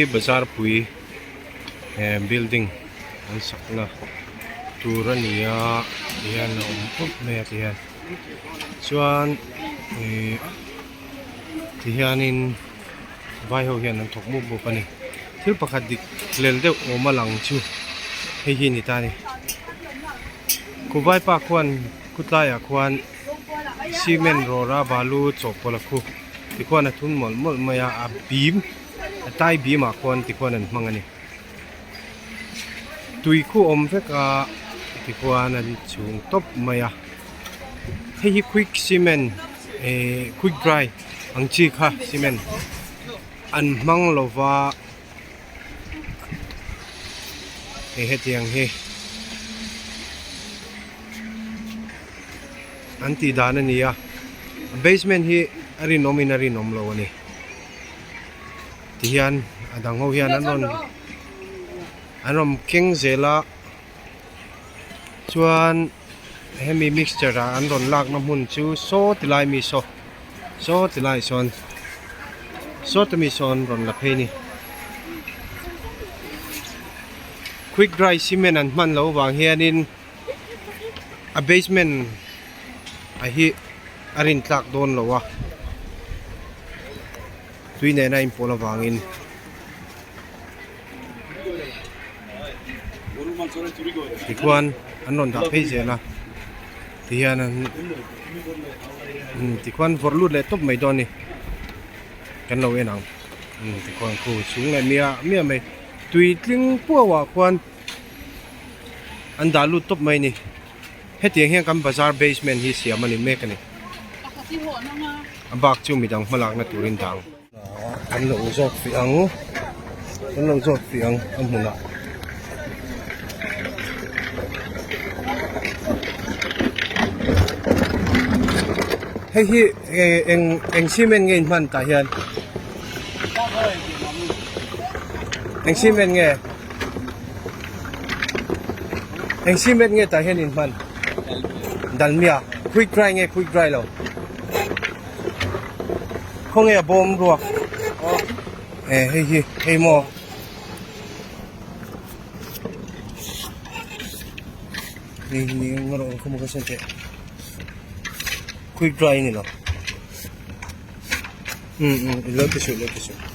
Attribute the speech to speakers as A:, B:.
A: hi bazar pui eh building an sak na tur a ni a ti hian a awm pawp mai a ti hian chuan ihh ti hianin vai ho hian an thawk mup mup a ni thil pakhat dik lel deuh awm a lang chu hei hi a ni ta a ni khuvaipa khuan khutlaiah khuan cement rawra balu chawhpawlh a khu tikhuan a thun mawlh mawlh mai a a bim a tai bim ah khuan tikhuan an hmang a ni tui khu awm vek a tikhuan an chhung tawp mai a hei hi quick cement ehh quick dry ang chi kha cement an hmang lova hei hetiang hi an tih dan a ni a basement hi a rinawm in a rinawm lo a ni tihian a dang ho hian an rawn an rawn keng zel a chuan hemi mixture ah an rawn lakna hmun chu saw ti lai mi saw saw ti lai sawn saw te mi sawn rawn la phei a ni quick dry cement an hman loh vang hianin a basement a hi a rin tlak dawn lo a tui nena inpawlh avangin. Tikhuan an rawn dah phei zel a tihian an umm tikhuan vawrh lut leh tawp mai dawn a ni kan lo en ang umm tikhuan khu chhung leh miah miah mai tui tling puau ah khuan an dah lut tawp mai a ni hetiang hian kan bazar basement hi siam a ni mek a ni a bak chu midang hmalakna turin dah ang. Kan lo zawt fih ang kan lo zawt fih ang a hmunah. Hei hi eng eng cement nge in hman tah hian eng cement nge eng cement nge tah hian in hman dalmia quick dry nge quick dry lo. Khawnge a bawm ruak eh hei hi hei maw hei hi eng erawh khaw maw ka hriat theih quick dry a ni lo um um ilo ti suh ilo ti suh.